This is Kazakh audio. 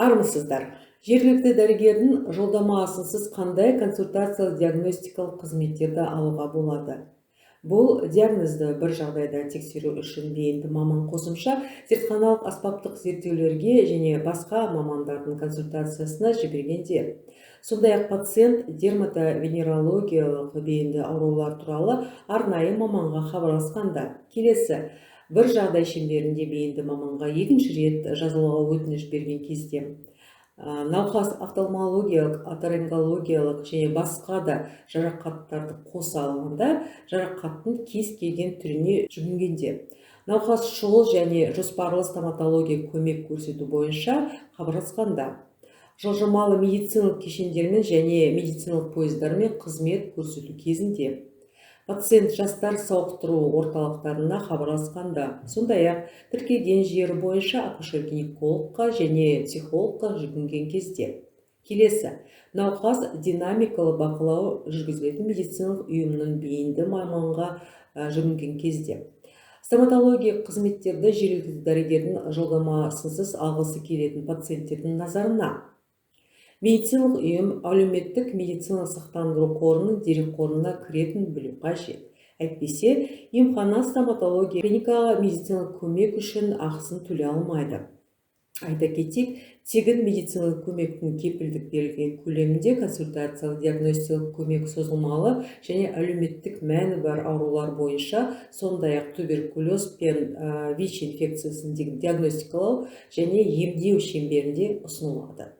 Армысыздар! Жергілікті дәрігердің жолдамасынсыз қандай консультациялық диагностикалық қызметтерді алуға болады? Бұл диагнозды бір жағдайда тексеру үшін бейінді маман қосымша зертханалық аспаптық зерттеулерге және басқа мамандардың консультациясына жібергенде, сондай-ақ пациент дерматовенерологиялық бейінді аурулар туралы арнайы маманға хабарласқанда. Келесі бір жағдай шеңберінде бейінді маманға екінші рет жазылуға өтініш берген кезде, науқас офтальмологиялық, отоларингологиялық және басқа да жарақаттарды қоса алғанда жарақаттың кез келген түріне жүгінгенде, науқас шұғыл және жоспарлы стоматология көмек көрсету бойынша хабарласқанда, жылжымалы медициналық кешендермен және медициналық пойыздармен қызмет көрсету кезінде, пациент жастар сауықтыру орталықтарына хабарласқанда, сондай-ақ тіркелген жері бойынша акушер-гинекологқа және психологқа жүгінген кезде. Келесі науқас динамикалы бақылау жүргізілетін медициналық ұйымның бейінді маманға жүгінген кезде, стоматологиялық қызметтерді жергілікті дәрігердің жолдамасынсыз алғысы келетін пациенттердің назарына медициналық ұйым әлеуметтік медициналық сақтандыру қорының дерекқорына кіретінін білу қажет. Әйтпесе емхана стоматология клиникаға медициналық көмек үшін ақысын төлей алмайды. Айта кетейік, тегін медициналық көмектің кепілдік берілген көлемінде консультациялық диагностикалық көмек созылмалы және әлеуметтік мәні бар аурулар бойынша, сондай-ақ туберкулез пен ВИЧ инфекциясын диагностикалау және емдеу шеңберінде ұсынылады.